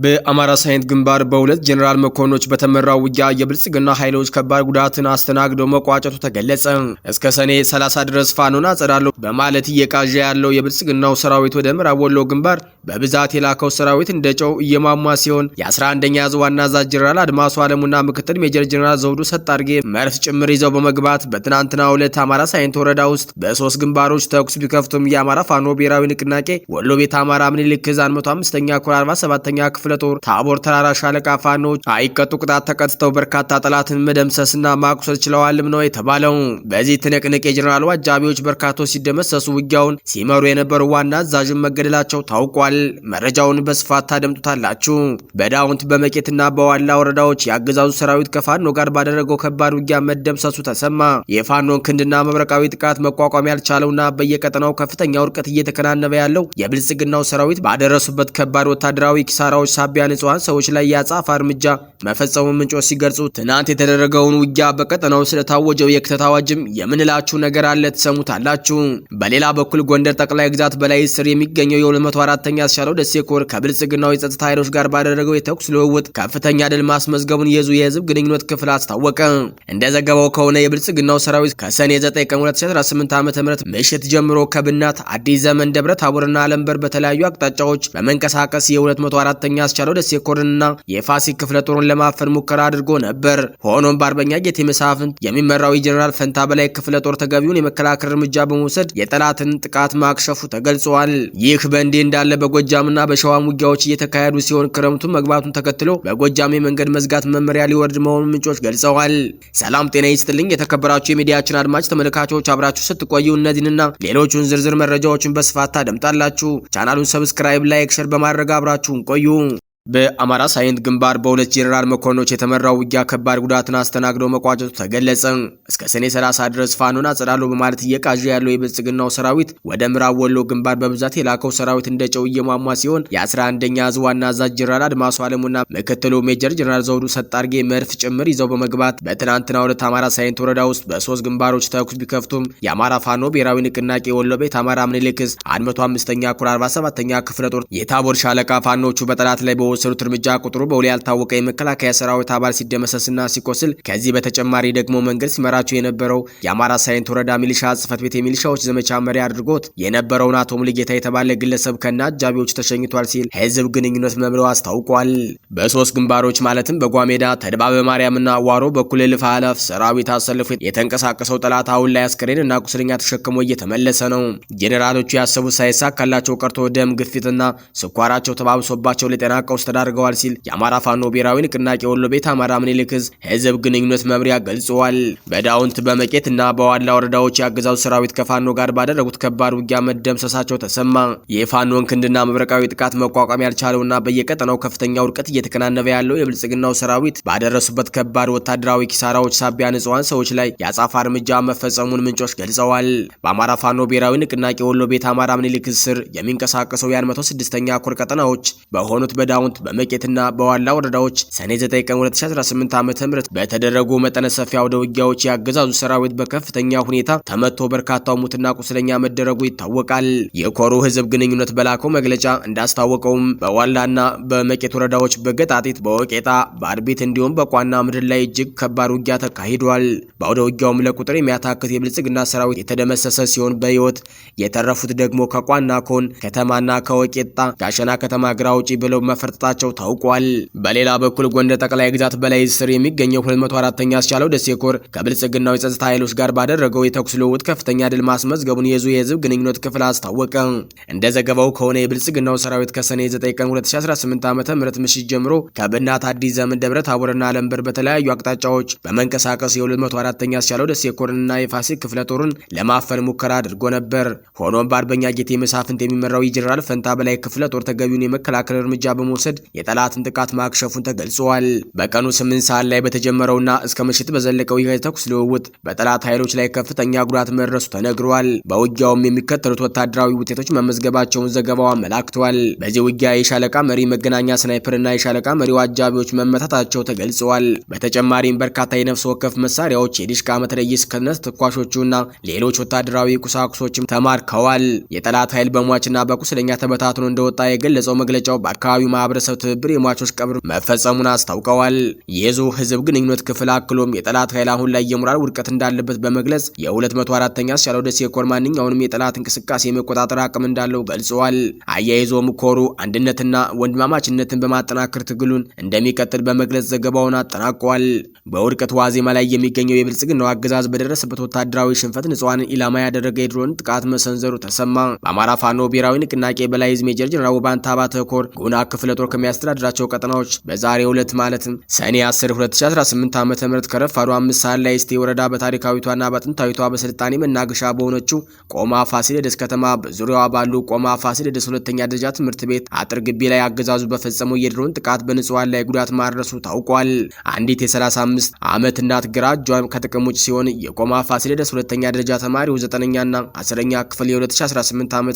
በአማራ ሳይንት ግንባር በሁለት ጀነራል መኮንኖች በተመራው ውጊያ የብልጽግና ኃይሎች ከባድ ጉዳትን አስተናግደው መቋጨቱ ተገለጸ። እስከ ሰኔ 30 ድረስ ፋኖን አጸዳለሁ በማለት እየቃዠ ያለው የብልጽግናው ሰራዊት ወደ ምዕራብ ወሎ ግንባር በብዛት የላከው ሰራዊት እንደ ጨው እየሟሟ ሲሆን፣ የ11ኛ ዕዝ ዋና አዛዥ ጀነራል አድማሱ አለሙና ምክትል ሜጀር ጀነራል ዘውዱ ሰጣርጌ መርፍ ጭምር ይዘው በመግባት በትናንትናው ዕለት አማራ ሳይንት ወረዳ ውስጥ በሶስት ግንባሮች ተኩስ ቢከፍቱም፣ የአማራ ፋኖ ብሔራዊ ንቅናቄ ወሎ ቤተ አማራ ምኒልክ ዕዝ 105ኛ ኮር 47ኛ ክፍለ ጦር ታቦር ተራራ ሻለቃ ፋኖች አይቀጡ ቅጣት ተቀጥተው በርካታ ጠላትን መደምሰስና ማቁሰል ችለዋልም ነው የተባለው። በዚህ ትንቅንቅ የጀኔራሉ አጃቢዎች በርካቶች ሲደመሰሱ፣ ውጊያውን ሲመሩ የነበሩ ዋና አዛዥን መገደላቸው ታውቋል። መረጃውን በስፋት ታደምጡታላችሁ። በዳውንት፣ በመቄትና በዋላ ወረዳዎች የአገዛዙ ሰራዊት ከፋኖ ጋር ባደረገው ከባድ ውጊያ መደምሰሱ ተሰማ። የፋኖን ክንድና መብረቃዊ ጥቃት መቋቋም ያልቻለውና በየቀጠናው ከፍተኛ ውድቀት እየተከናነበ ያለው የብልጽግናው ሰራዊት ባደረሱበት ከባድ ወታደራዊ ኪሳራዎች ሳቢያ ንጹሐን ሰዎች ላይ የአጸፋ እርምጃ መፈጸሙ ምንጮች ሲገልጹ፣ ትናንት የተደረገውን ውጊያ፣ በቀጠናው ስለታወጀው የክተት አዋጅም የምንላችሁ ነገር አለ፣ ትሰሙታላችሁ። በሌላ በኩል ጎንደር ጠቅላይ ግዛት በላይ ስር የሚገኘው የ204ኛ አስቻለው ደሴ ኮር ከብልጽግናው የጸጥታ ኃይሎች ጋር ባደረገው የተኩስ ልውውጥ ከፍተኛ ድል ማስመዝገቡን የዕዙ የህዝብ ግንኙነት ክፍል አስታወቀ። እንደ ዘገባው ከሆነ የብልጽግናው ሰራዊት ከሰኔ 9 ቀን 2018 ዓ.ም ምሽት ጀምሮ ከብናት፣ አዲስ ዘመን፣ ደብረ ታቦርና አለምበር በተለያዩ አቅጣጫዎች በመንቀሳቀስ የ204ኛ አስቻለው ደሴ ኮርንና የፋሲል ክፍለ ጦርን ለማፈን ሙከራ አድርጎ ነበር። ሆኖም በአርበኛ ጌቴ መሳፍንት የሚመራው የጀኔራል ፈንታ በላይ ክፍለ ጦር ተገቢውን የመከላከል እርምጃ በመውሰድ የጠላትን ጥቃት ማክሸፉ ተገልጿል። ይህ በእንዲህ እንዳለ በጎጃምና በሸዋም ውጊያዎች እየተካሄዱ ሲሆን፣ ክረምቱን መግባቱን ተከትሎ በጎጃም የመንገድ መዝጋት መመሪያ ሊወርድ መሆኑን ምንጮች ገልጸዋል። ሰላም ጤና ይስጥልኝ። የተከበራችሁ የሚዲያችን አድማጭ ተመልካቾች፣ አብራችሁ ስትቆዩ እነዚህንና ሌሎቹን ዝርዝር መረጃዎችን በስፋት ታደምጣላችሁ። ቻናሉን subscribe፣ like፣ share በማድረግ አብራችሁን ቆዩ። በአማራ ሳይንት ግንባር በሁለት ጄኔራል መኮንኖች የተመራው ውጊያ ከባድ ጉዳትን አስተናግዶ መቋጨቱ ተገለጸ። እስከ ሰኔ 30 ድረስ ፋኖን አጸዳለሁ በማለት እየቃዠ ያለው የብልጽግናው ሰራዊት ወደ ምዕራብ ወሎ ግንባር በብዛት የላከው ሰራዊት እንደ ጨው እየሟሟ ሲሆን፣ የ11ኛ ዕዝ ዋና አዛዥ ጄኔራል አድማሱ አለሙና ምክትሉ ሜጀር ጄኔራል ዘውዱ ሰጣርጌ መድፍ ጭምር ይዘው በመግባት በትናንትናው ዕለት አማራ ሳይንት ወረዳ ውስጥ በሶስት ግንባሮች ተኩስ ቢከፍቱም፣ የአማራ ፋኖ ብሔራዊ ንቅናቄ ወሎ ቤተ አማራ ምኒልክ ዕዝ 105ኛ ኮር 47ኛ ክፍለ ጦር የታቦር ሻለቃ ፋኖቹ በጠላት ላይ በወሰዱት እርምጃ ቁጥሩ በውል ያልታወቀ የመከላከያ ሰራዊት አባል ሲደመሰስና ሲቆስል፣ ከዚህ በተጨማሪ ደግሞ መንገድ ሲመራቸው የነበረው የአማራ ሳይንት ወረዳ ሚሊሻ ጽሕፈት ቤት የሚሊሻዎች ዘመቻ መሪ አድርጎት የነበረውን አቶ ሙሉጌታ የተባለ ግለሰብ ከነ አጃቢዎቹ ተሸኝቷል ሲል ህዝብ ግንኙነት መምሪያው አስታውቋል። በሶስት ግንባሮች ማለትም በጓሜዳ፣ ተድባበ ማርያምና ዋሮ በኩል እልፍ አእላፍ ሰራዊት አሰልፎ የተንቀሳቀሰው ጠላት አሁን ላይ አስከሬን እና ቁስለኛ ተሸክሞ እየተመለሰ ነው። ጄኔራሎቹ ያሰቡት ሳይሳካላቸው ቀርቶ ደም ግፊትና ስኳራቸው ተባብሶባቸው ለጤና ቀውስ ተዳርገዋል ሲል የአማራ ፋኖ ብሔራዊ ንቅናቄ ወሎ ቤተ አማራ ምኒልክ ዕዝ ህዝብ ግንኙነት መምሪያ ገልጸዋል። በዳውንት፣ በመቄት እና በዋላ ወረዳዎች የአገዛዙ ሰራዊት ከፋኖ ጋር ባደረጉት ከባድ ውጊያ መደምሰሳቸው ተሰማ። የፋኖን ክንድና መብረቃዊ ጥቃት መቋቋም ያልቻለውና በየቀጠናው ከፍተኛ ውድቀት እየተከናነበ ያለው የብልጽግናው ሰራዊት ባደረሱበት ከባድ ወታደራዊ ኪሳራዎች ሳቢያ ንጹሐን ሰዎች ላይ የአጸፋ እርምጃ መፈጸሙን ምንጮች ገልጸዋል። በአማራ ፋኖ ብሔራዊ ንቅናቄ ወሎ ቤተ አማራ ምኒልክ ስር የሚንቀሳቀሰው የ106ኛ ኮር ቀጠናዎች በሆኑት በዳውንት፣ በመቄትና በዋላ ወረዳዎች ሰኔ 9 ቀን 2018 ዓ.ም በተደረጉ መጠነ ሰፊ አውደ ውጊያዎች የአገዛዙ ሰራዊት በከፍተኛ ሁኔታ ተመቶ በርካታው ሙትና ቁስለኛ መደረጉ ይታወቃል። የኮሩ ህዝብ ግንኙነት በላከው መግለጫ እንዳስታወቀውም በዋላና በመቄት ወረዳዎች በገጣጢት፣ በወቄጣ፣ በአርቢት እንዲሁም በቋና ምድር ላይ እጅግ ከባድ ውጊያ ተካሂዷል። በአውደ ውጊያውም ለቁጥር የሚያታክት የብልጽግና ሰራዊት የተደመሰሰ ሲሆን፣ በህይወት የተረፉት ደግሞ ከቋና ኮን ከተማና ከወቄጣ ጋሸና ከተማ ግራ ውጪ ብለው መፈርጠጣቸው ታውቋል። በሌላ በኩል ጎንደር ጠቅላይ ግዛት በላይ ስር የሚገኘው 204ኛ አስቻለው ደሴ ኮር ከብልጽግናው የጸጥታ ኃይሎች ጋር ባደረገው የተኩስ ልውውጥ ከፍተኛ ድል ማስመዝገቡን የዕዙ የህዝብ ግንኙነት ክፍል አስታወቀ። እንደ ዘገባው ከሆነ የብልጽግናው ሰራዊት ከሰኔ 9 ቀን 2018 ዓ.ም ምሽት ጀምሮ ከብናት፣ አዲስ ዘመን፣ ደብረ ታቦርና አለምበር በተለያዩ አቅጣጫዎች በመንቀሳቀስ የ204ኛ አስቻለው ደሴ ኮርንና የፋሲል ክፍለ ጦርን ለማፈን ሙከራ አድርጎ ነበር። ሆኖም በአርበኛ ጌቴ መሳፍንት የሚመራው የጀኔራል ፈንታ በላይ ክፍለ ጦር ተገቢውን የመከላከል እርምጃ በመውሰድ የጠላትን ጥቃት ማክሸፉን ተገልጿል። በቀኑ 8 ሰዓት ላይ በተጀመረውና እስከ ምሽት በዘለቀው የተኩስ ልውውጥ በጠላት ኃይሎች ላይ ከፍተኛ ጉዳት መድረሱ ተነግሯል። በውጊያውም የሚከተሉት ወታደራዊ ውጤቶች መመዝገባቸውን ዘገባው አመላክቷል። በዚህ ውጊያ የሻለቃ መሪ መገናኛ ስናይፐርና የሻለቃ መሪው አጃቢዎች መመታታቸው ተገልጸዋል። በተጨማሪም በርካታ የነፍስ ወከፍ መሳሪያዎች፣ የዲሽቃ መትረየስ ከነተኳሾቹና ሌሎች ወታደራዊ ቁሳቁሶችም ተማርከዋል። የጠላት ኃይል በሟችና በቁስለኛ ተበታትኖ እንደወጣ የገለጸው መግለጫው በአካባቢው ማህበረሰብ ማህበረሰብ ትብብር የሟቾች ቀብር መፈጸሙን አስታውቀዋል። የዕዙ ህዝብ ግንኙነት ክፍል አክሎም የጠላት ኃይል አሁን ላይ የሞራል ውድቀት እንዳለበት በመግለጽ የ204ኛ አስቻለው ደሴ ኮር ማንኛውንም የጠላት እንቅስቃሴ የመቆጣጠር አቅም እንዳለው ገልጸዋል። አያይዞም ኮሩ አንድነትና ወንድማማችነትን በማጠናከር ትግሉን እንደሚቀጥል በመግለጽ ዘገባውን አጠናቋል። በውድቀት ዋዜማ ላይ የሚገኘው የብልጽግናው አገዛዝ በደረሰበት ወታደራዊ ሽንፈት ንጹሃንን ኢላማ ያደረገ የድሮን ጥቃት መሰንዘሩ ተሰማ። በአማራ ፋኖ ብሔራዊ ንቅናቄ በላይ ዕዝ ሜጀር ጀነራል ውባንተ አባተ ኮር ጉና ክፍለ ጦር ከሚያስተዳድራቸው ቀጠናዎች በዛሬው ዕለት ማለትም ሰኔ 10 2018 ዓ.ም ከረፋዱ 5 ሰዓት ላይ እስቴ ወረዳ በታሪካዊቷና በጥንታዊቷ በስልጣኔ መናገሻ በሆነችው ቆማ ፋሲለደስ ከተማ በዙሪያዋ ባሉ ቆማ ፋሲለደስ ሁለተኛ ደረጃ ትምህርት ቤት አጥር ግቢ ላይ አገዛዙ በፈጸመው የድሮን ጥቃት በንጹሃን ላይ ጉዳት ማድረሱ ታውቋል። አንዲት የ35 ዓመት እናት ግራ እጇ ከጥቅም ውጭ ሲሆን የቆማ ፋሲለደስ ሁለተኛ ደረጃ ተማሪው 9ኛና 10ኛ ክፍል የ2018 ዓ.ም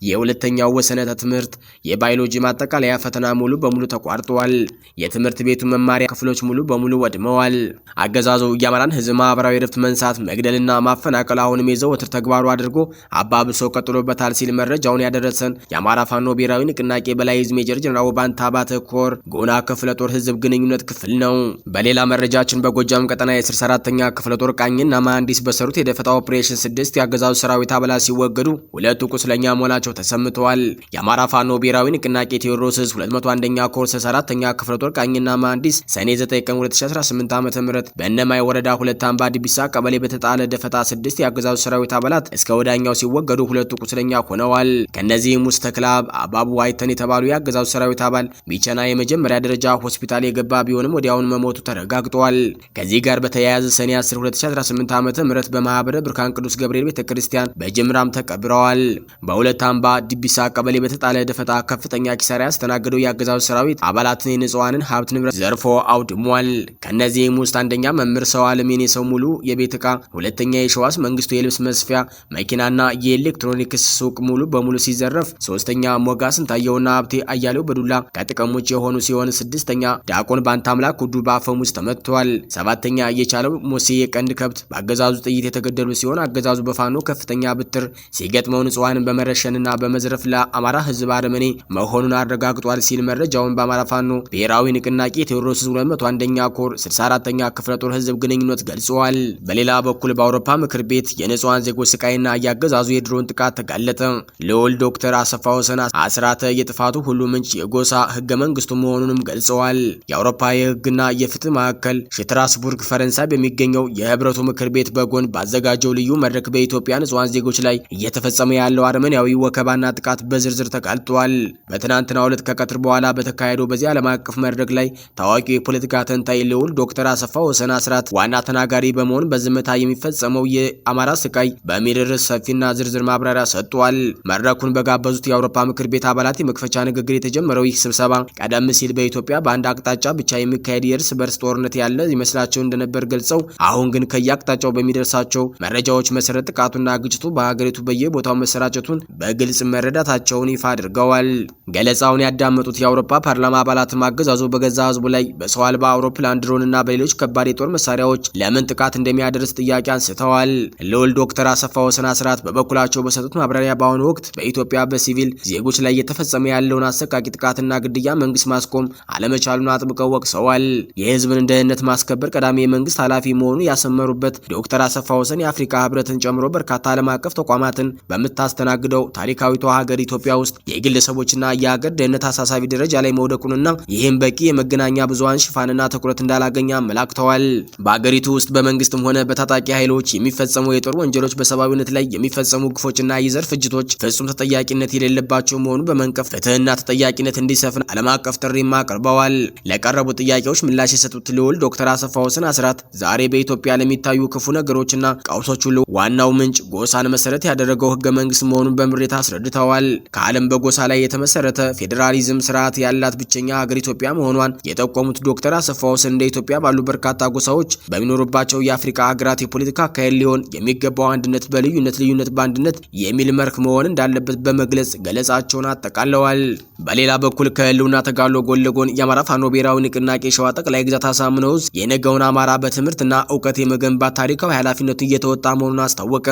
የሁለተኛው ወሰነተ ትምህርት የባዮሎጂ ማጠቃለያ ፈተና ሙሉ በሙሉ ተቋርጧል። የትምህርት ቤቱ መማሪያ ክፍሎች ሙሉ በሙሉ ወድመዋል። አገዛዙ የአማራን ሕዝብ ማህበራዊ ረፍት መንሳት፣ መግደልና ማፈናቀል አሁንም የዘወትር ተግባሩ አድርጎ አባብሶ ቀጥሎበታል ሲል መረጃውን ያደረሰን የአማራ ፋኖ ብሔራዊ ንቅናቄ በላይ ዕዝ ሜጀር ጀነራል ውባንተ አባተ ኮር ጉና ክፍለ ጦር ህዝብ ግንኙነት ክፍል ነው። በሌላ መረጃችን በጎጃም ቀጠና የ64ኛ ክፍለ ጦር ቃኝና መሐንዲስ በሰሩት የደፈጣ ኦፕሬሽን 6 የአገዛዙ ሰራዊት አባላት ሲወገዱ 2 ቁስለኛ መሆናቸው ተሰምተዋል። የአማራ ፋኖ ብሔራዊ ንቅናቄ ቴዎድሮስ ዕዝ 201ኛ ኮር 64ኛ ክፍለ ጦር ቃኝና መሐንዲስ ሰኔ 9 ቀን 2018 ዓ.ም በእነማይ ወረዳ 2 አምባ ዲቢሳ ቀበሌ በተጣለ ደፈጣ 6 የአገዛዙ ሰራዊት አባላት እስከ ወዳኛው ሲወገዱ 2 ቁስለኛ ሆነዋል። ከነዚህም ውስጥ ተክላብ አባቡ አይተን የተባሉ የአገዛዙ ሰራዊት አባል ቢቸና የመጀመሪያ ደረጃ ሆስፒታል የገባ ቢሆንም ወዲያውን መሞቱ ተረጋግጧል። ከዚህ ጋር በተያያዘ ሰኔ 10 2018 ዓ.ም በማህበረ ብርሃን ቅዱስ ገብርኤል ቤተክርስቲያን በጅምራም ተቀብረዋል። በሁለት አምባ ዲቢሳ ቀበሌ በተጣለ ደፈጣ ከፍተኛ ኪሳራ ያስተናገደው የአገዛዙ ሰራዊት አባላትን የንጹሃንን ሀብት ንብረት ዘርፎ አውድሟል። ከነዚህም ውስጥ አንደኛ መምህር ሰው አለም የኔሰው ሙሉ የቤት ዕቃ፣ ሁለተኛ የሸዋስ መንግስቱ የልብስ መስፊያ መኪናና የኤሌክትሮኒክስ ሱቅ ሙሉ በሙሉ ሲዘረፍ፣ ሶስተኛ ሞጋ ስንታየውና ሀብቴ አያሌው በዱላ ከጥቅም ውጭ የሆኑ ሲሆን፣ ስድስተኛ ዲያቆን ባንታምላክ ውዱ በአፈሙዝ ተመትቷል። ሰባተኛ የቻለው ሙሴ የቀንድ ከብት በአገዛዙ ጥይት የተገደሉ ሲሆን አገዛዙ በፋኖ ከፍተኛ ብትር ሲገጥመው ንጹሃንን በመረሸንና በመዝረፍ ለአማራ ህዝብ አረመኔ መሆኑን አረጋግጧል ሲል መረጃውን በአማራ ፋኖ ብሔራዊ ንቅናቄ ቴዎድሮስ 201ኛ ኮር 64ኛ ክፍለ ጦር ህዝብ ግንኙነት ገልጸዋል። በሌላ በኩል በአውሮፓ ምክር ቤት የንጹሃን ዜጎች ስቃይና ያገዛዙ የድሮን ጥቃት ተጋለጠ። ልዑል ዶክተር አሰፋ ወሰን አስራተ የጥፋቱ ሁሉ ምንጭ የጎሳ ህገ መንግስቱ መሆኑንም ገልጸዋል። የአውሮፓ የህግና የፍትህ ማዕከል ሽትራስቡርግ ፈረንሳይ በሚገኘው የህብረቱ ምክር ቤት በጎን ባዘጋጀው ልዩ መድረክ በኢትዮጵያ ንጹሃን ዜጎች ላይ እየተፈጸመ ያለው አረመኔያዊ ወከባና ጥቃት በዝርዝር ተጋልጧል። በትናንትናው ዕለት ከቀትር በኋላ በተካሄደው በዚህ ዓለም አቀፍ መድረክ ላይ ታዋቂው የፖለቲካ ተንታኝ ልዑል ዶክተር አሰፋ ወሰን አስራት ዋና ተናጋሪ በመሆን በዝምታ የሚፈጸመው የአማራ ስቃይ በሚል ርዕስ ሰፊና ዝርዝር ማብራሪያ ሰጥቷል። መድረኩን በጋበዙት የአውሮፓ ምክር ቤት አባላት የመክፈቻ ንግግር የተጀመረው ይህ ስብሰባ ቀደም ሲል በኢትዮጵያ በአንድ አቅጣጫ ብቻ የሚካሄድ የእርስ በርስ ጦርነት ያለ ይመስላቸው እንደነበር ገልጸው አሁን ግን ከየአቅጣጫው በሚደርሳቸው መረጃዎች መሰረት ጥቃቱና ግጭቱ በሀገሪቱ በየቦታው መሰራጨቱን በግልጽ መረዳታቸውን ይፋ አድርገዋል። ገለጻውን ያዳመጡት የአውሮፓ ፓርላማ አባላትም አገዛዙ በገዛ ህዝቡ ላይ በሰው አልባ አውሮፕላን፣ ድሮን እና በሌሎች ከባድ የጦር መሳሪያዎች ለምን ጥቃት እንደሚያደርስ ጥያቄ አንስተዋል። ልዑል ዶክተር አሰፋ ወሰን አስራት በበኩላቸው በሰጡት ማብራሪያ በአሁኑ ወቅት በኢትዮጵያ በሲቪል ዜጎች ላይ እየተፈጸመ ያለውን አሰቃቂ ጥቃትና ግድያ መንግስት ማስቆም አለመቻሉን አጥብቀው ወቅሰዋል። የህዝብን ደህንነት ማስከበር ቀዳሚ የመንግስት ኃላፊ መሆኑን ያሰመሩበት ዶክተር አሰፋ ወሰን የአፍሪካ ህብረትን ጨምሮ በርካታ ዓለም አቀፍ ተቋማትን በምታስተናግደው ታሪካዊቷ ሀገር ኢትዮጵያ ውስጥ የግለሰቦችና የሀገር ደህንነት አሳሳቢ ደረጃ ላይ መውደቁንና ይህም በቂ የመገናኛ ብዙሃን ሽፋንና ትኩረት እንዳላገኘ አመላክተዋል። በአገሪቱ ውስጥ በመንግስትም ሆነ በታጣቂ ኃይሎች የሚፈጸሙ የጦር ወንጀሎች፣ በሰብአዊነት ላይ የሚፈጸሙ ግፎችና የዘር ፍጅቶች ፍጹም ተጠያቂነት የሌለባቸው መሆኑን በመንቀፍ ፍትህና ተጠያቂነት እንዲሰፍን ዓለም አቀፍ ጥሪም አቅርበዋል። ለቀረቡ ጥያቄዎች ምላሽ የሰጡት ልዑል ዶክተር አሰፋ ወሰን አስራት ዛሬ በኢትዮጵያ ለሚታዩ ክፉ ነገሮችና ቀውሶች ሁሉ ዋናው ምንጭ ጎሳን መሰረት ያደረገው ህገ መንግስት መሆኑን በምሬት አስረድተዋል። ከዓለም በጎሳ ላይ የተመሰረተ ፌዴራሊዝም ስርዓት ያላት ብቸኛ ሀገር ኢትዮጵያ መሆኗን የጠቆሙት ዶክተር አሰፋ ወሰን እንደ ኢትዮጵያ ባሉ በርካታ ጎሳዎች በሚኖሩባቸው የአፍሪካ ሀገራት የፖለቲካ አካሄድ ሊሆን የሚገባው አንድነት በልዩነት ልዩነት በአንድነት የሚል መርህ መሆን እንዳለበት በመግለጽ ገለጻቸውን አጠቃለዋል። በሌላ በኩል ከህልውና ተጋድሎ ጎን ለጎን የአማራ ፋኖ ብሔራዊ ንቅናቄ ሸዋ ጠቅላይ ግዛት አሳምነው ዕዝ የነገውን አማራ በትምህርትና እውቀት የመገንባት ታሪካዊ ኃላፊነቱ እየተወጣ መሆኑን አስታወቀ።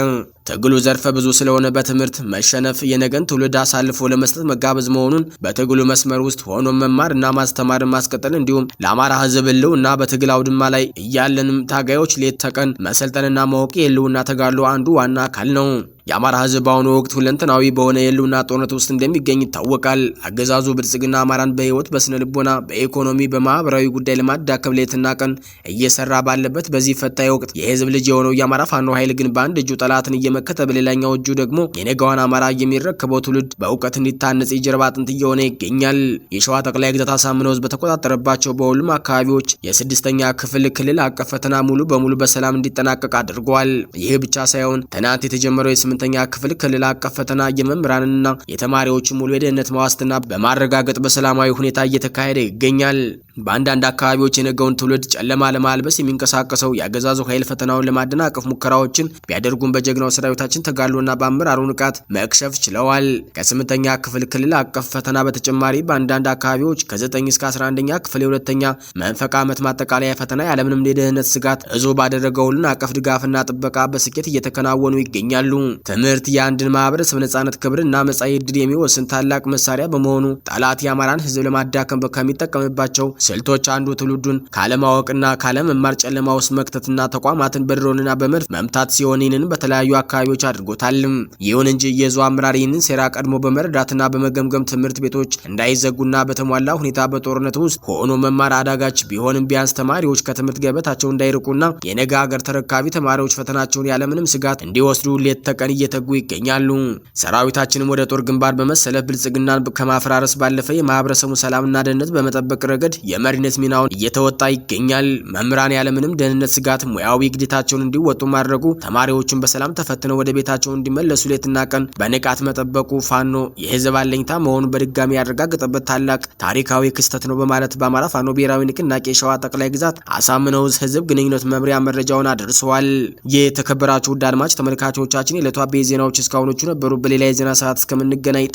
ትግሉ ዘርፈ ብዙ ስለሆነ በትምህርት መሸነፍ የነገን ትውልድ አሳልፎ ለመስጠት መጋበዝ መሆኑን በትግሉ መስመር ቀመር ውስጥ ሆኖ መማርና ማስተማርን ማስቀጠል እንዲሁም ለአማራ ሕዝብ ህልውና በትግል አውድማ ላይ እያለንም ታጋዮች ሌት ተቀን መሰልጠንና ማወቅ የህልውና ተጋድሎ አንዱ ዋና አካል ነው። የአማራ ሕዝብ በአሁኑ ወቅት ሁለንተናዊ በሆነ የህልውና ጦርነት ውስጥ እንደሚገኝ ይታወቃል። አገዛዙ ብልጽግና አማራን በህይወት፣ በስነ ልቦና፣ በኢኮኖሚ፣ በማህበራዊ ጉዳይ ለማዳከም ሌትና ቀን እየሰራ ባለበት በዚህ ፈታኝ ወቅት የህዝብ ልጅ የሆነው የአማራ ፋኖ ኃይል ግን በአንድ እጁ ጠላትን እየመከተ በሌላኛው እጁ ደግሞ የነገዋን አማራ የሚረከበው ትውልድ በእውቀት እንዲታነጽ የጀርባ አጥንት እየሆነ ይገኛል። የሸዋ ጠቅላይ ግዛት አሳምነው ዕዝ በተቆጣጠረባቸው በሁሉም አካባቢዎች የስድስተኛ ክፍል ክልል አቀፍ ፈተና ሙሉ በሙሉ በሰላም እንዲጠናቀቅ አድርጓል። ይህ ብቻ ሳይሆን ትናንት የተጀመረው የስምንተኛ ክፍል ክልል አቀፍ ፈተና የመምህራንና የተማሪዎች ሙሉ የደህንነት ዋስትና በማረጋገጥ በሰላማዊ ሁኔታ እየተካሄደ ይገኛል። በአንዳንድ አካባቢዎች የነገውን ትውልድ ጨለማ ለማልበስ የሚንቀሳቀሰው የአገዛዙ ኃይል ፈተናውን ለማደናቀፍ ሙከራዎችን ቢያደርጉም በጀግናው ሰራዊታችን ተጋድሎና በአመራሩ ንቃት መክሸፍ ችለዋል። ከስምንተኛ ክፍል ክልል አቀፍ ፈተና በተጨማሪ በአንዳንድ አካባቢዎች ከ9 እስከ 11ኛ ክፍል የሁለተኛ መንፈቅ ዓመት ማጠቃለያ ፈተና ያለምንም የደህንነት ስጋት እዙ ባደረገው ሁሉን አቀፍ ድጋፍና ጥበቃ በስኬት እየተከናወኑ ይገኛሉ። ትምህርት የአንድን ማህበረሰብ ነጻነት፣ ክብርና መጻኢ ዕድል የሚወስን ታላቅ መሳሪያ በመሆኑ ጠላት የአማራን ሕዝብ ለማዳከም ከሚጠቀምባቸው ስልቶች አንዱ ትውልዱን ካለማወቅና ካለመማር ጨለማ ውስጥ መክተትና ተቋማትን በድሮንና በመድፍ መምታት ሲሆን ይህንን በተለያዩ አካባቢዎች አድርጎታል። ይሁን እንጂ የዞ አመራር ይህንን ሴራ ቀድሞ በመረዳትና በመገምገም ትምህርት ቤቶች እንዳይዘጉና በተሟላ ሁኔታ በጦርነት ውስጥ ሆኖ መማር አዳጋች ቢሆንም ቢያንስ ተማሪዎች ከትምህርት ገበታቸው እንዳይርቁና የነገ ሀገር ተረካቢ ተማሪዎች ፈተናቸውን ያለምንም ስጋት እንዲወስዱ ሌት ተቀን እየተጉ ይገኛሉ። ሰራዊታችንም ወደ ጦር ግንባር በመሰለፍ ብልጽግናን ከማፈራረስ ባለፈ የማህበረሰቡን ሰላምና ደህንነት በመጠበቅ ረገድ የመሪነት ሚናውን እየተወጣ ይገኛል። መምህራን ያለምንም ደህንነት ስጋት ሙያዊ ግዴታቸውን እንዲወጡ ማድረጉ፣ ተማሪዎቹን በሰላም ተፈትነው ወደ ቤታቸው እንዲመለሱ ሌትና ቀን በንቃት መጠበቁ ፋኖ የህዝብ አለኝታ መሆኑን በድጋሚ ያረጋገጠበት ታላቅ ታሪካዊ ክስተት ነው በማለት በአማራ ፋኖ ብሔራዊ ንቅናቄ ሸዋ ጠቅላይ ግዛት አሳምነው ዕዝ ህዝብ ግንኙነት መምሪያ መረጃውን አድርሰዋል። የተከበራችሁ ውድ አድማጭ ተመልካቾቻችን የዕለቱ አበይት ዜናዎች እስካሁኖቹ ነበሩ። በሌላ የዜና ሰዓት እስከምንገናኝ